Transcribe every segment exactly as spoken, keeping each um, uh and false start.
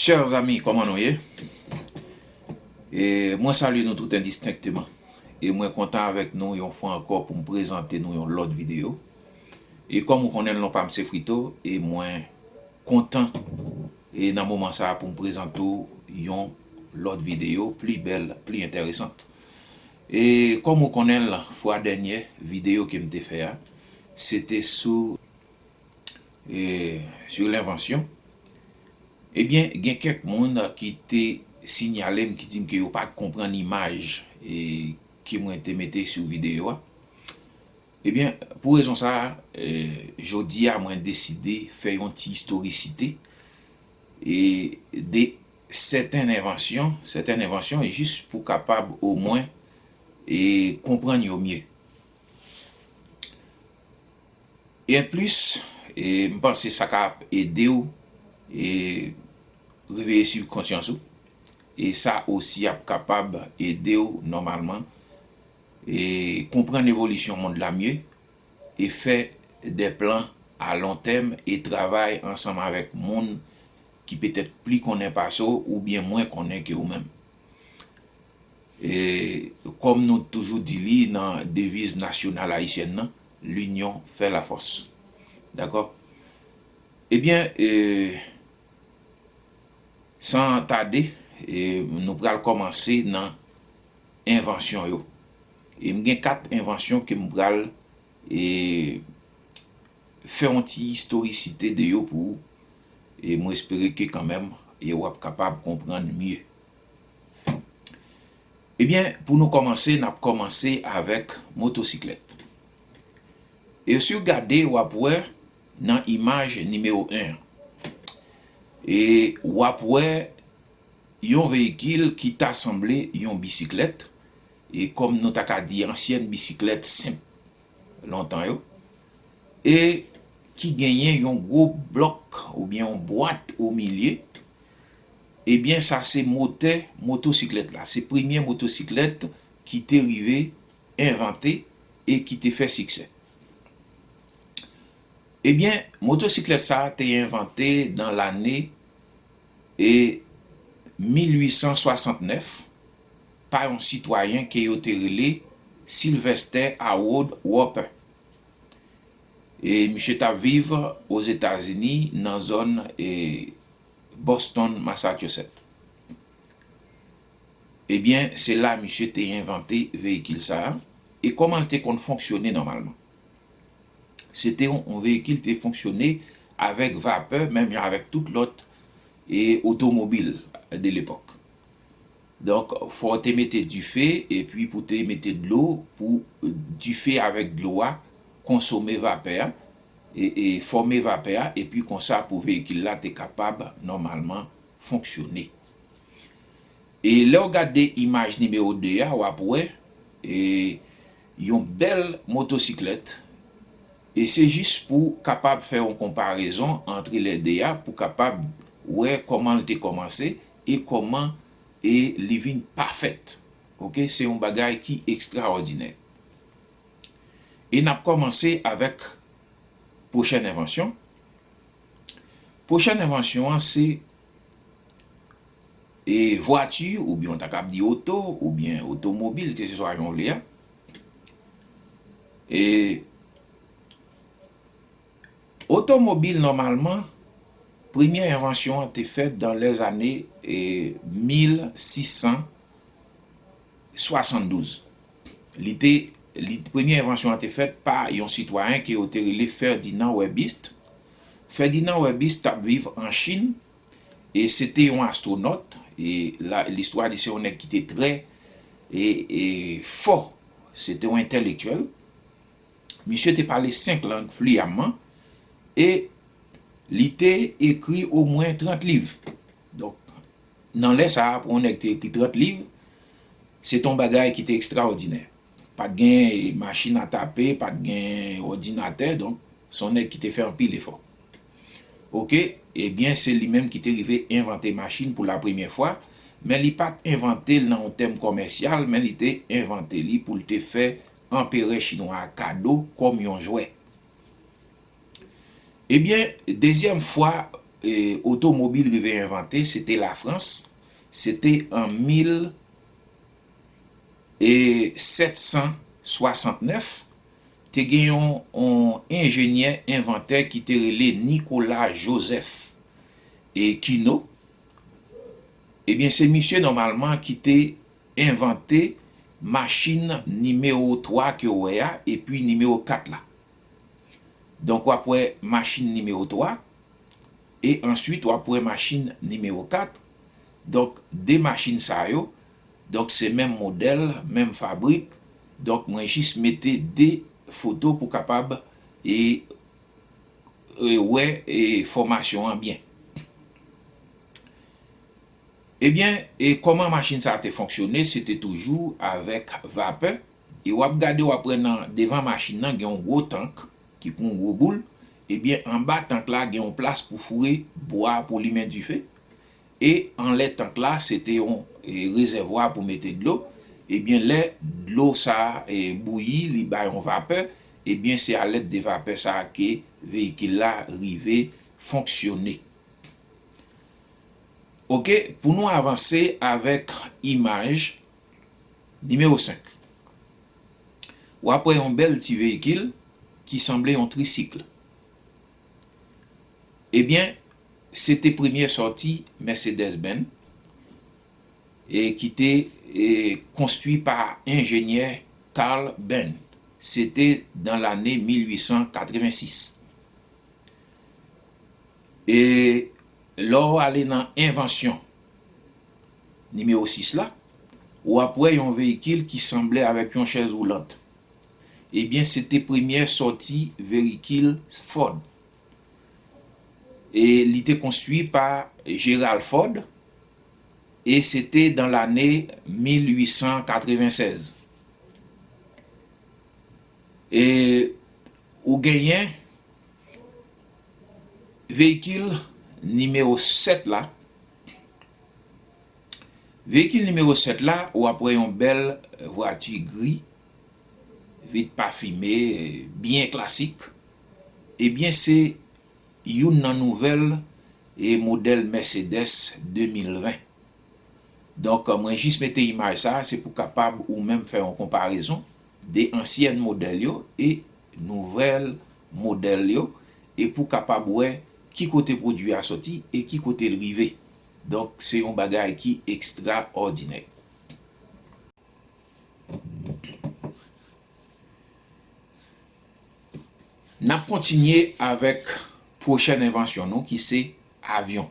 Chers amis, kòman nou ye? E mwen salye nou tout endistenkteman. E mwen kontan avèk nou yon fwa ankò pou m prezante nou yon lòt videyo. E kòm ou konnen, non pa m se Frito, e mwen kontan e nan moman sa a pou m prezante w yon lòt videyo pli bèl, pli enteresan. E kòm ou konnen l, fwa dènyè videyo ke m te fè a, se te sou, e, sou lenvansyon. Ebyen, gen kèk moun ki te sinyale m, ki di m ke yo pa t konprann imaj, e, ke mwen te mete sou videyo a. Ebyen, pou rezon sa a, e, jodi a, mwen deside fè yon ti istorisite, e, de sèten envansyon, sèten envansyon, jis pou kapab omwen, e, konprann yo mye. E anplis, e, m panse sa ka ap ede w, e, reveye sibkonsyans ou. E sa osi ap kapab ede w nòmalman, e, konprann evolisyon mond la mye, e fè de plan a lon tèm e travay ansanm avèk moun ki petèt pli konnen pase w oubyen mwen konnen ke ou menm. E kòm nou toujou di li nan deviz nasyonal ayisyèn nan, l'union fait la force. Dakò? Ebyen, e, san tade, e, nou pral kòmanse nan envansyon yo. E m gen kat envansyon ke m pral, e, fè yon ti istorisite de yo pou ou. E mwen espere ke kanmenm, e w ap kapab konprann mye. Ebyen, pou nou kòmanse, n ap kòmanse avèk motosiklèt. E si w gade, w ap wè nan imaj nimewo en an. E w ap wè yon veyikil ki ta sanble yon bisiklèt, e kòm nou ta ka di ansyèn bisiklèt senp lontan yo, e ki genyen yon gwo blòk oubyen yon bwat o milye, ebyen, sa se motè motosiklèt la. Se premye motosiklèt ki te rive envante e ki te fè siksè. Ebyen, motosiklèt sa a te envante nan lane, e, mil uit san swasantnèf pa yon sitwayen ke yo te rele Sylvester Harold Roper. E misye t ap viv Ozetazini nan zòn, e, Boston, Massachusetts. Ebyen, se la misye te envante veyikil sa a. E kòman l te konn fonksyone nòmalman? Se te yon, yon veyikil te fonksyone avèk vapè, menm jan avèk tout lòt, e, otomobil de lepòk. Donk, fò w te mete dife, epi pou te mete dlo, pou dife avèk dlo a konsome vapè a, e, e fòme vapè a, epi konsa pou veyikil la te kapab nòmalman fonksyone. E lè w gade imaj nimewo de a, w ap wè, e, yon bèl motosiklèt. E se jis pou kapab fè yon konparezon ant lè de a, pou kapab wè kòman l te kòmanse e kòman, e, li vin pafèt. Oke, se yon bagay ki ekstraòdinè. E n ap kòmanse avèk pwochèn envansyon. Pwochèn envansyon an se, e, vwati, oubyen w ta kab di oto, oubyen otomobil, keseswa jan w vle a. E otomobil, nòmalman, premye envansyon an te fèt dan lèzane, e, mil sis san swasanndouz. Li te, li, premye envansyon an te fèt pa yon sitwayen ke yo te rele Ferdinand Webist. Ferdinand Webist t ap viv an Chin, e se te yon astwonòt, e la, listwa di se yon nèg ki te trè, e, e fò. Se te yon entèlektyèl. Misye te pale senk lang fliyamman, e li te ekri omwen trant liv. Donk, nan lè sa a, pou yon nèg te ekri trant liv, se te yon bagay ki te ekstraòdinè. Pa t gen machin a tape, pa t gen òdinatè, donk, se yon nèg ki te fè anpil efò. Oke, ebyen, se li menm ki te rive envante machin pou lapremyè fwa, men li pa t envante l nan yon tèm kòmèsyal, men li te envante li pou l te fè anperè chinwa a kado kòm yon jwè. Ebyen, dezyèm fwa e, otomobil rive envante, se te Lafrans, se te an mil e sèt san swasantnèf, te gen yon, yon enjenyè envantè ki te rele Nicolas Joseph e Cugnot. Ebyen, se misye nòmalman ki te envante machin nimewo twa ke w wè a, epi nimewo kat la. Donk, w ap wè machin nimewo twa, e answit, w ap wè machin nimewo kat. Donk, de machin sa yo, donk, se menm modèl, menm fabrik. Donk, mwen jis mete de foto pou kapab, e, e, wè, e, fòmasyon an byen. Ebyen, e kòman machin sa a te fonksyone? Se te toujou avèk vapè. E w ap gade, w ap wè nan devan machin nan, gen yon gwo tank ki kon yon gwo boul. Ebyen, anba tank la, gen yon plas pou foure bwa pou limen dife. E anlè tank la, se te yon, e, rezèvwa pou mete dlo. Ebyen, lè dlo sa a, e, bouyi, li bay yon vapè. Ebyen, se alèd de vapè sa a ke veyikil la rive fonksyone. Oke, pou nou avanse avèk imaj nimewo senk. W ap wè yon bèl ti veyikil ki sanble yon trisikl. Ebyen, se te premyè sòti Mercedes-Benz, e ki te, e, konstwi pa enjenyè Carl Benz. Se te nan lane mil uit san katrevensis. E lè w ale nan envansyon nimewo sis la, w ap wè yon veyikil ki sanble avèk yon chèz woulant. Ebyen, se te premyè sòti veyikil Ford. E li te konstwi pa Gerald Ford, e se te dan lane mil uit san katrevensèz. E ou genyen veyikil nimewo sèt la. Veyikil nimewo sèt la, w ap wè yon bèl vwati gri, vit pafime, byen klasik. Ebyen, se youn nan nouvèl, e, modèl Mercedes de mil ven. Donk, mwen jis mete imaj sa, se pou kapab ou menm fè yon konparezon de ansyèn modèl yo e nouvèl modèl yo, e pou kapab wè ki kote pwodui a sòti e ki kote l rive. Donk, se yon bagay ki ekstraòdinè. N ap kontinye avèk pwochèn envansyon nou, ki se avyon.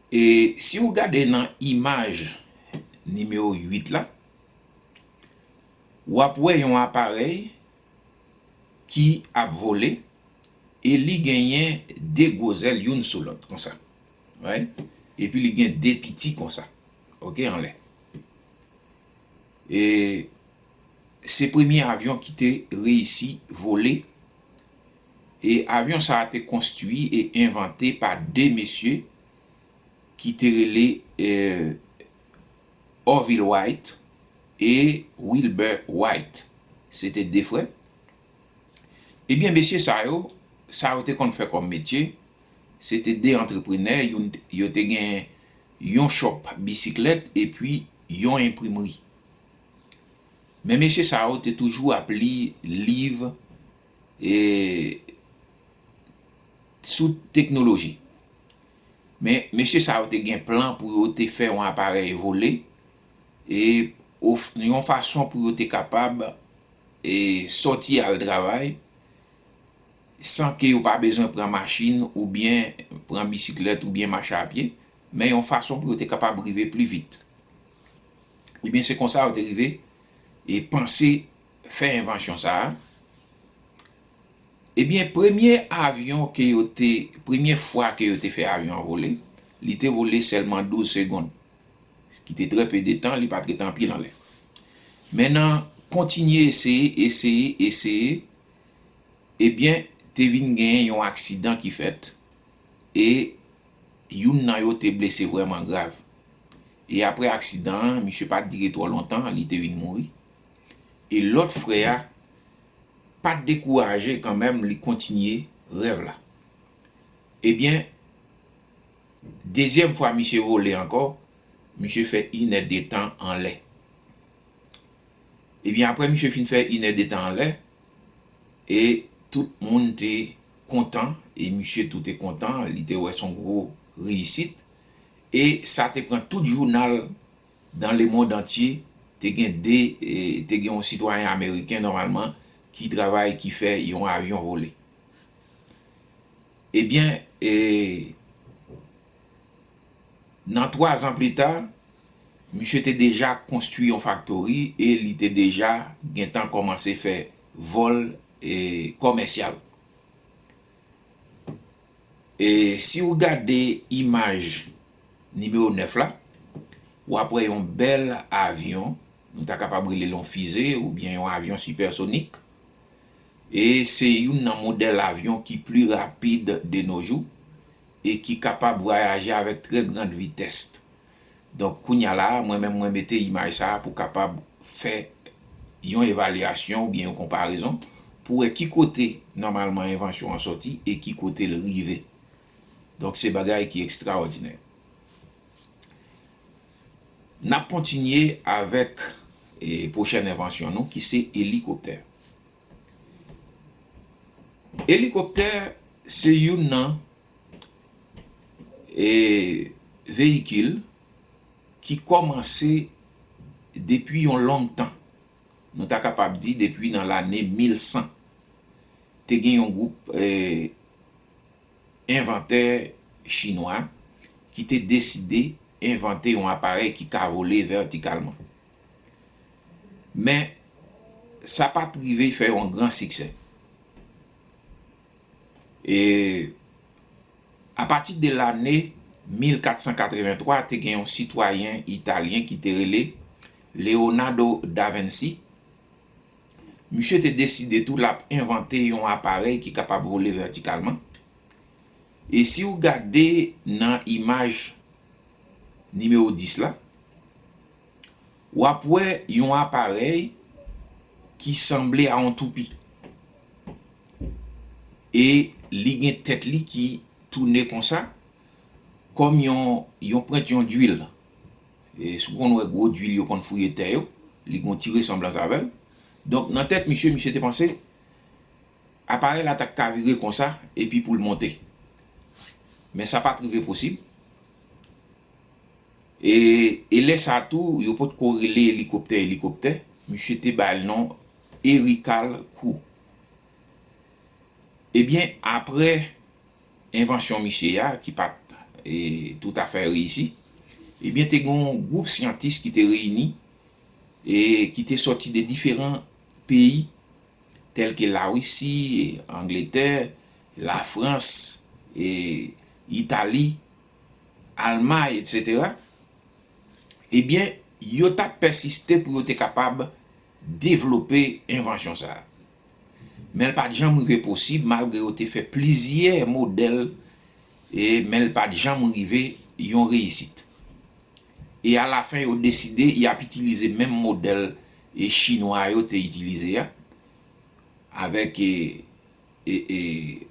E si w gade nan imaj nimewo uit la, w ap wè yon aparèy ki ap vole e li genyen de gwo zèl youn sou lòt, konsa. Right? Epi li gen de piti konsa. Oke, anlè. E se premye avyon ki te reyisi vole. E avyon sa a te konstwi e envante pa de mesye ki te rele, e, Orville Wright e Wilbur Wright. Se te de frè. Ebyen, mesye sa yo, sa yo te konn fè kòm metye, se te de antreprenè, youn, yo te gen yon chòp bisiklèt epi yon enprimri. Men mesye sa yo te toujou ap li liv, e, sou teknoloji. Men mesye sa yo te gen plan pou yo te fè yon aparèy vole, e, yon fason pou yo te kapab, e, sòti al travay san ke yo pa bezwen pran machin oubyen pran bisiklèt oubyen mache a pye, men yon fason pou yo te kapab rive pli vit. Ebyen, se konsa yo te rive e panse fè envansyon sa a. Ebyen, premye avyon ke yo te, premye fwa ke yo te fè avyon an vole, li te vole sèlman douz segonn, ki te trè pe de tan, li pa t ret anpil anlè. Men nan kontinye eseye, eseye, eseye, ebyen, te vin gen yon aksidan ki fèt, e youn nan yo te blese vrèman grav. E apre aksidan an, misye pa t dire twò lontan, li te vin mouri. E lòt frè a pa t dekouraje kanmenm, li kontinye rèv la. Ebyen, dezyèm fwa misye vole ankò, misye fè inèdetan anlè. Ebyen, apre misye fin fè inèdetan anlè, e tout moun te kontan, e misye tou te kontan, li te wè se yon gwo reyisit, e sa te pran tout jounal dans le monde entier, te gen de, e, te gen yon sitwayen ameriken nòmalman ki travay, ki fè yon avyon vole. Ebyen, e, nan twa zan pli ta, misye te deja konstwi yon faktori e li te deja gentan kòmanse fè vòl, e, kòmèsyal. E si w gade imaj nimewo nèf la, w ap wè yon bèl avyon, nou ta kapab rele l yon fize oubyen yon avyon sipèsonik. E se youn nan modèl avyon ki pli rapid de nos jours e ki kapab vwayaje avèk trè grand vitès. Donk, kounye a la, mwen menm, mwen mete imaj sa a pou kapab fè yon evalyasyon oubyen yon konparezon pou wè ki kote, nòmalman, envansyon an sòti e ki kote l rive. Donk, se bagay ki ekstraòdinè. N ap kontinye avèk, e, pwochèn envansyon nou, ki se elikoptè. Elikoptè se youn nan, e, veyikil ki kòmanse depi yon long tan. Nou ta kapab di depi nan lane mil san. Te gen yon gwoup, e, envantè chinwa ki te deside envante yon aparèy ki ka vole vètikalman. Men, sa pa t rive fè yon gran siksè. E apati de lane mil kat san katrevenntwa, te gen yon sitwayen italyen ki te rele Leonardo da Vinci. Misye te deside tou l ap envante yon aparèy ki kapab vole vètikalman. E si w gade nan imaj nimewo dis la, w ap wè yon aparèy ki sanble a yon toupi. E li gen tèt li ki tounen konsa, kòm yon, yon pwent yon dwil. E si w konn wè gwo dwil yo konn fouye tè yo, li gen yon ti resanblans avè l. Donk, nan tèt misye, misye te panse aparèy la ta ka vire konsa epi pou l monte. Men sa pa t rive posib. E, e lè sa a tou, yo potko rele elikoptè elikoptè. Misye te ba l non Erical Crew. Ebyen, apre envansyon misye a, ki pa t, e, toutafè reyisi, ebyen, te gen yon gwoup syantis ki te reyini e ki te sòti de diferan peyi, tèl ke Larisi, Angletè, Lafrans, e, Itali, Almay, etsetera. Ebyen, yo t ap pèsiste pou yo te kapab devlope envansyon sa a. Men l pa t janm rive posib, malgre yo te fè plizyè modèl, e, men l pa t janm rive yon reyisit. E alafen, yo deside y ap itilize menm modèl, e, chinwa yo te itilize a, avèk, e, e, e,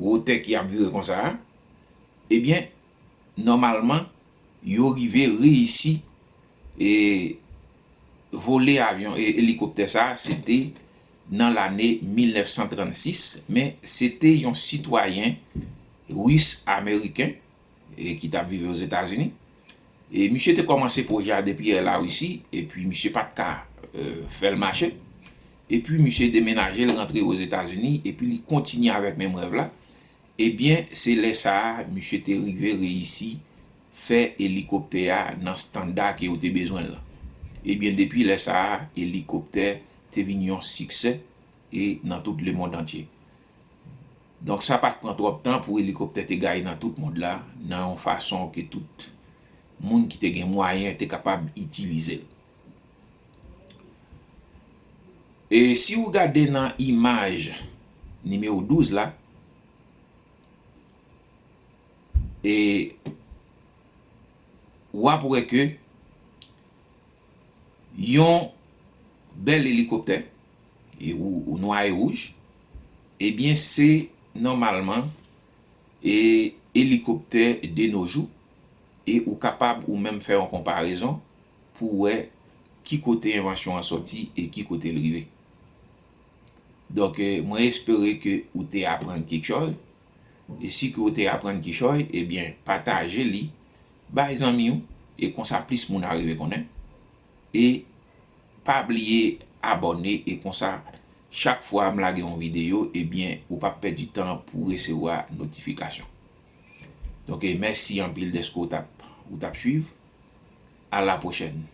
wotè ki ap vire konsa a. Ebyen, nòmalman, yo rive reyisi, e, vole avyon, e, elikoptè sa a, se te nan lane mil nèf san trannsis, men se te yon sitwayen ris ameriken, e, ki t ap viv Ozetazini. E misye te kòmanse pwojè a depi Larisi, epi misye pa t ka, e, fè l mache. Epi misye demenaje, l rantre Ozetazini, epi li kontinye avèk menm rèv la. Ebyen, se lè sa a, misye te rive reyisi fè elikoptè a nan estanda ke yo te bezwen l lan. Ebyen, depi lè sa a, elikoptè te vin yon siksè e nan tout lemonn antye. Donk, sa pa t pran twòp tan pou elikoptè te gaye nan tout mond la, nan yon fason ke tout moun ki te gen mwayen te kapab itilize l. E si w gade nan imaj nimewo douz la, e w ap wè ke yon bèl elikoptè, e ou, ou nwa e wouj, ebyen, se nòmalman, e elikoptè de no jou, e ou kapab ou menm fè yon konparezon pou wè ki kote envansyon an sòti e ki kote l rive. Donk, eh, mwen espere ke ou te aprann kèk chòz. E si ke ou te aprann kèk chòz, ebyen, pataje li, bay zanmi w, e konsa plis moun a rive konnen. E pa bliye abòne, e konsa, chak fwa m lage yon videyo, ebyen, ou p ap pèdi tan pou resevwa notifikasyon. Donk, eh, mèsi anpil dèske ou t ap, ou t ap swiv. A la pwochèn.